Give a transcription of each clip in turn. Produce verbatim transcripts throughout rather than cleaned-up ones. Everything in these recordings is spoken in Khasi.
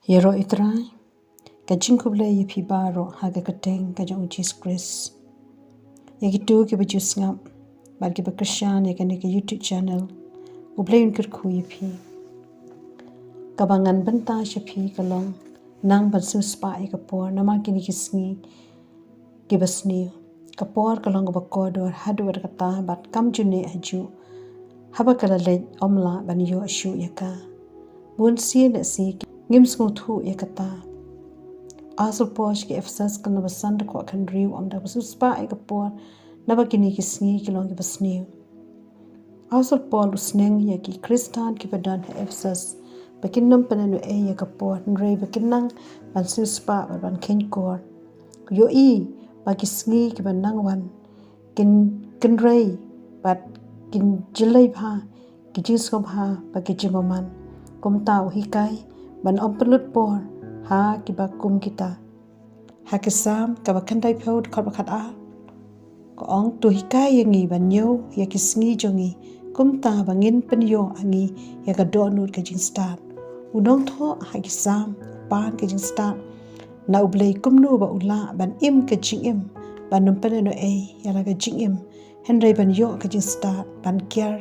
Ïaroh ïa u Trai. Ka jingkhublei ïa phi baroh ha ka kyrteng ka jong u Jisu Khrist. Ïa kito kiba ju sngap bad kiba kyrshan ïa kane ka YouTube channel, U Blei un kyrkhu ïa phi. Kaba ngan bynta sha phi ka long nang ban sngewspah ïa ka por, namar kine ki sngi kiba sniew. Ka por ka long kaba kordor haduh katta bad kam ju neh hajuh. Haba ka la leit ym lah ban ïoh shuh ïa ka. Bun sien da sien ngim sngewthuh ïa kata. Apostol Paul sha ki Ephesus ka lynnong ba san dkhot khathynriew u ong da ba sngewspah ïa ka por, naba kine ki sngi ki long kiba sniew. Apostol Paul u sneng ïa ki Khristan kiba don ha Ephesus ba kin nym pynlehnohei ïa ka por, hynrei ba kin nang ban sngewspah bad ban kheiñkor. U ïohi ba ki sngi kiba nang wan kin kynrei bad kin jyllei bha ki jingsngewbha bad ki jingbymman. Kumta u hikai ban ym pynlut por ha kiba kum kita. Ha ki Salm kaba khyndaiphew dkhot ba khatar ka ong, to hikai ïa ngi ban ñiew ïa ki sngi jong ngi, kumta ba ngin pynïoh ha ngi ïa ka dohnud ka jingstad. U nongthoh ha ki Salm u pan ka jingstad na U Blei kumno ba u lah ban im ka jingim ban nym pynlehnohei ïa la ka jingim, hynrei ban ïoh ka jingstad ban kiar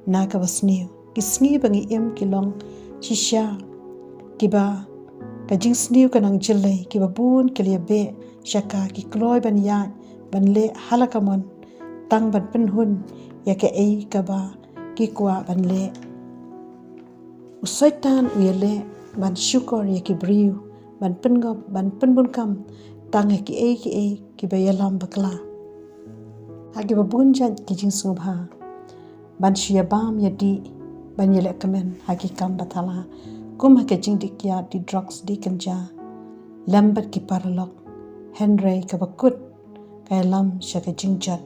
na kaba sniew. Ki sngi ba ngi im ki long shisha kiba ka jingsniew ka nang jyllei, kiba bun ki la ïabeh sha ka, ki kloi ban ïaid ban leh ha la ka mon tang ban pynhun ïa kaei kaba ki kwah ban leh. U Soitan u ïaleh ban shukor ïa ki briew ban pynngop, ban pynbunkam tang ha kiei kiei kiba ïalam bakla. Ha kiba bun jait ki jingsngewbha ban shu ïabam ïadih, ban ïalehkmen ha ki kam bathala, kum ha ka jingdih kiad, dih drugs, dih kynja lem bad ki paralok. Hynrei kaba kut ka ïalam sha ka jingjot.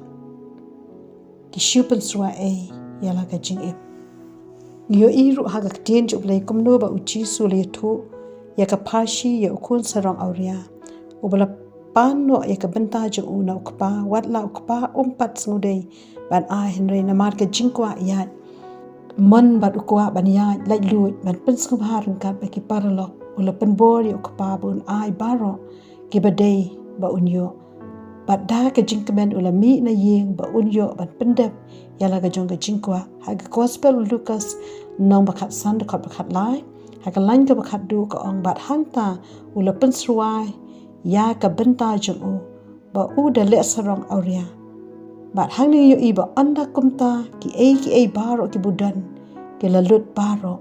Ki shu pynsyrwa ei ïa la ka jingim. Ngi ïohi ruh ha ka ktien jong U Blei kumno ba u Jisu u la ïathuh ïa ka pharshi ïa u khun sarong awria uba la pan noh ïa ka bynta jong u na u kpa, wat la u kpa um pat sngewdei ban ai, hynrei namar ka jingkwah ïaid mon bad u kwah ban ïaid laitluid ban pynsngewbha ryngkat bad ki paralok, u la pynbor ïa u kpa ba un ai baroh kiba dei ba un ïoh. Bad da ka jingkmen u la mih na ïing ba un ïoh ban pyndep ïa la ka jong ka jingkwah. Ha ka Gospel u Lukas lynnong ba khatsan dkhot ba khatlai, ha ka lain kaba khatduh ka ong, bad hangta u la pynsyrwa ïa ka bynta jong u ba u da leh sarong awria. Bad hangne ngi ïohi ba ynda kumta kiei kiei baroh kiba u don ki la lut baroh,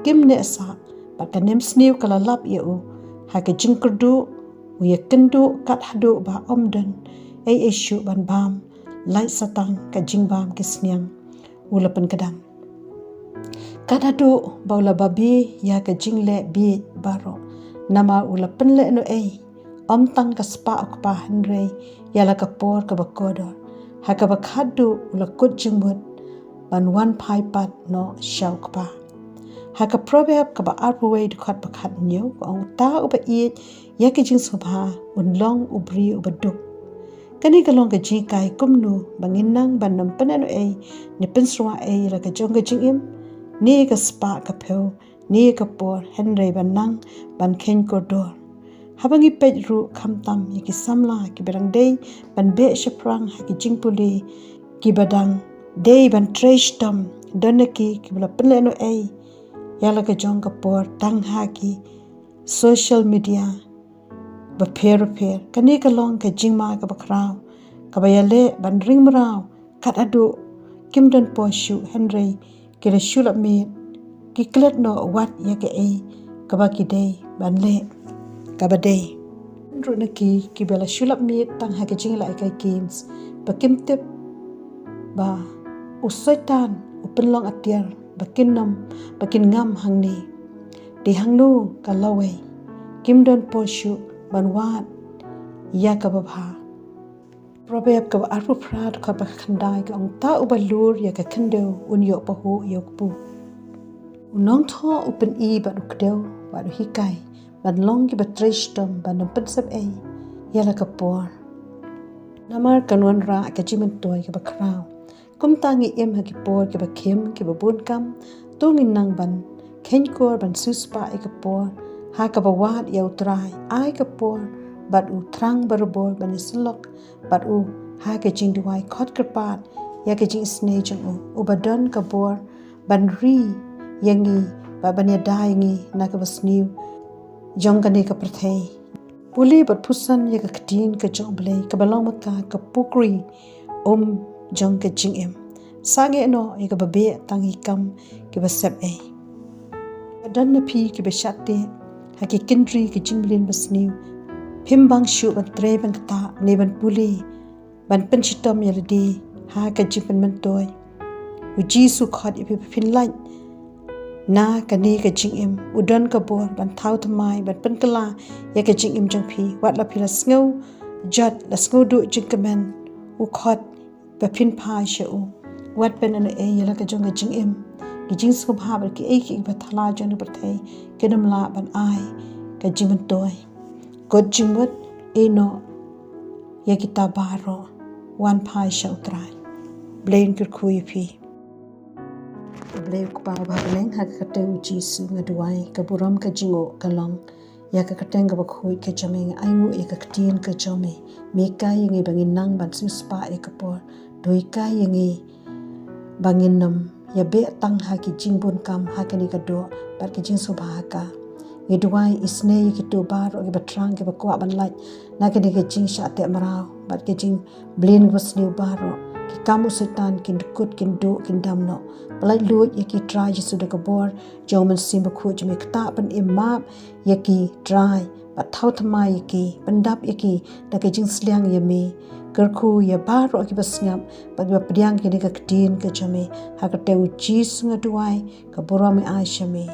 kim neh sah, bad ka niamsniew ka la lap ïa u. Ha ka jingkyrduh u ïakynduh kat haduh ba ym don ei ei shuh ban bam, lait sa tang ka jingbam ki sniang. U la pynkdang kat haduh ba u la babe ïa ka jingleh bieit baroh, namar u la pynlehnohei ym tang ka spah u kpa hynrei ïa la ka por kaba kordor. Ha kaba khatduh u la kut jingmut ban wan phai pat noh sha u kpa. Ha ka Proverb kaba arphew wei dkhot ba khathynñiew ka ong, uta uba ïeit ïa ka jingsngewbha un long u briew uba duk. Kane ka long ka jinghikai kumno ba ngin nang ban nym pynlehnohei ne pynsyrwa ei la ka jong ka jingim, ne ka spah ka phew, ne ka por, hynrei ban nang ban kheiñ kordor. Haba ngi peit ruh khamtam ïa ki samla kiba dang dei ban beh shaphrang ha ki jingpule, kiba dang dei ban trei shitom, don na ki kiba la pynlehnohei ïa la ka jong ka por tang ha ki social media bapher bapher. Kane ka long ka jingma kaba khraw kaba ïaleh ban ring mraw kat haduh kim don por shuh, hynrei ki la shu lap miet, ki klet noh wat ïa kaei kaba ki dei ban leh kaba dei. Don ruh na ki kiba la shu lap miet tang ha ka jingïalehkai games ba kim tip ba u Soitan u pynlong atiar ba kin nym, ba kin ngam hangne. Dei hangno ka lawei, kim don por shuh ban wad ïa kaba bha. Proverb kaba arphew phra dkhot ba khatkhyndai ka ong, uta uba lur ïa ka khyndew un ïoh pahuh ïa u kpu. U nongthoh u pyni bad u kdew bad u hikai ban long kiba trei shitom ban nym pynsep ei ïa la ka por. Namar kan wanrah ka jingmyntoi kaba khraw. Kumta ngi im ha ki por kiba khim, kiba bun kam, to ngin nang ban kheiñ kor ban siewspah ïa ka por Ha kaba wad ïa U Trai, ai ka por bad u thrang barabor ban ïasyllok bad u ha ka jingduwai. Khot kyrpad ïa ka jingisynei jong u, uba don ka bor ban ri ïa ngi bad ban ïada ïa ngi na kaba sniew jong kane ka pyrthei. Pule bad pyrshang ïa ka ktien ka jong U Blei kaba long ma ka ka pukri um jong ka jingim. Sangeh noh ïa kaba beh tang ïa ki kam kiba sep ei. Don na phi kiba shah teh ha ki kyndri ka jingmlien basniew. Phim bang shuh ban trei ban ktah ne ban pule ban pynshitom ïa lade ha ka jingpynmyntoi. U Jisu u khot ïa phi ba phin lait na kane ka jingim. U don ka bor ban thaw thymmai, ban pynkylla ïa ka jingim jong phi. Wat la phi la sngew jot, la sngew duh jingkmen, u khot ba phin phai sha u. Wat pyneh ei ei ïa la ka jong ka jingim. Ki jingsngewbha bad kiei kiei kiba thala jong ka pyrthei kin ym lah ban ai ka jingmyntoi. Kut jingmut, ïehnoh ïa kita baroh, wan phai sha U Trai. Blei un kyrkhu ïa phi. Blei u Kpa uba ha bneng, ha ka kyrteng U Jisu nga duwai, ka burom ka jingnguh ka long ïa ka kyrteng kaba khuid ka jong me. Nga ainguh ïa ka ktien ka jong me. Me hikai ïa ngi ba ngin nang ban siewspah ïa ka por. To hikai ïa ngi ba ngin nym ïabeh tang ha ki jingbun kam ha kane ka doh bad ki jingsngewbha ha ka. Ngi duwai, isynei ïa kito baroh kiba thrang, kiba kwah ban lait na kane ka jingshah teh mraw bad ka jingmlien kaba sniew baroh. Ki kam u Soitan kin dkut, kin duh, kin dam noh. Pyllait luid ïa ki Trai Jisu da ka bor jong U Mynsiem Bakhuid jong me. Ktah, pynim, map ïa ki Trai bad thaw thymmai ïa ki, pyndap ïa ki da ka jingsliang ïa me. Kyrkhu ïa baroh kiba sngap bad kiba pdiang kane ka ktien ka jong me. Ha ka kyrteng U Jisu nga duwai, ka burom ngi ai sha me.